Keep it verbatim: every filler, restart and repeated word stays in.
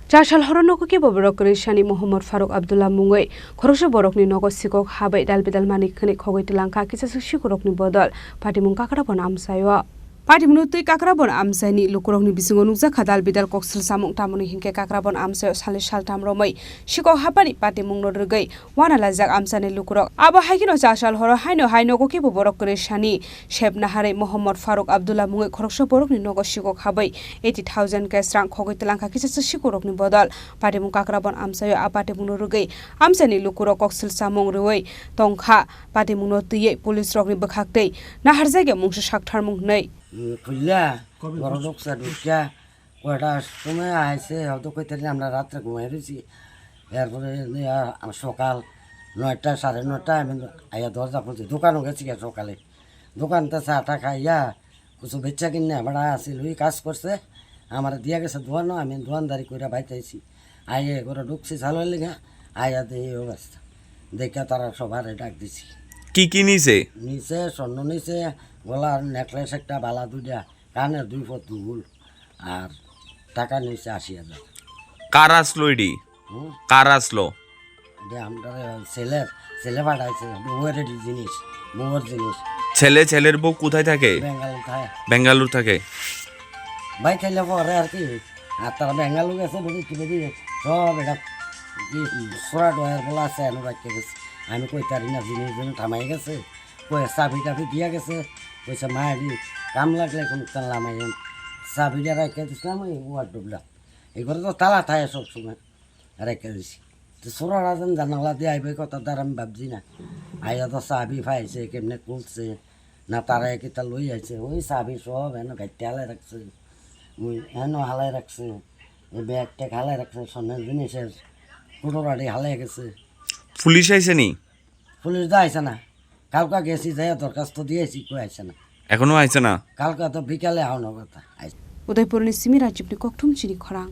Chasal horo nogo kebo borok kwrwi sani Mohammad Faruk Abdullah mungwi khoroksa borokni nogo sikok habai dal bidal manwi khwnwi khogwi twlangkha kisa swk sikurokni bodol patimung kakrabon amchaio. Patimungno twi kakrabon amchaini lukurokni bisingo nukjakha dal bidal koksil samung, tamoni hinkhe kakrabon amchaio salni saltham romwi sikok habani patimungno rwgwi wana laijak amchani lukurok. Abo hai kheno chasal horo haino hai nogo kebo borok kwrwi sani Sep naharwi Mohammad Faruk Abdullah mungwi khoroksa borokni nogo sikok habai eighty thousand cash rang khogwi twlangkha kisa swk sikurokni bodol. Patimung kakrabon amchaio a patimungno rwgwi amchaini lukurok koksil samung rwui tongkha. Patimungno twiwi police rokni bwkhaktwi naharjakya mungsa saktharmung hwnwi. Khulya, borok nuksa dukya, koita somoi ahaise, hodo koitari amra ratre gumai rwisi. Erpore, ah, sokal noita, sare noita, ami aya dorja khulsi, dukano gesi sokale. Dokan ta cha ta khaiya, kuchu bechcha kinne bada asil, ui kaj korse, amare diya gese doano, ami doandari koira baite aisi. Aiya goro dukchi salo lega, aiya de ei obostha. Dekha tara sobare dak disi. কি কি নিছে? Niche, sonno niche, golar necklace ekta, bala duita, kaner dui pot dugul, ar taka niche ashi hajar. কার আসলো এটি? Hmm? কার আসলো? De amra seller, seller padaise, bouwor jinis, bouwor jinis. ছেলে, ছেলের বউ কোথায় থাকে? Bengal thai. ব্যাঙ্গালোর থাকে। Bhai thaile pore ar ki, ar tara Bengal gese bedi ki bedi, sob eta ki sura doyar bola ase, anu rakhe gese. Ami koi tari na jinis jino thamai gese, koi sabi tabi diya gese, koise ma edi kam lagle kono tan lamai em. Sabi da rakhe dislam oi wardrobe la. Egor to tala thai sob somoi. Raikha disi. To sura rajan janala di aibai kota daram babji na. Aya to sabi phaise, kemne kulse. Na tara kita loi aise. Oi sabi sob eno gatte halai rakse. Oi eno halai rakse. Ei bag tag halai rakse. Sonner jinis er. Kutorari halai gese. Police আইছে নি? Police da aise na. Kalka gesi jaya dorkhasto diyesi, koi aise na. এখনো আইছে না? Kalka to bikale aono kotha. Aise. Udaipurni simi Rajibni kokthum chini khorang.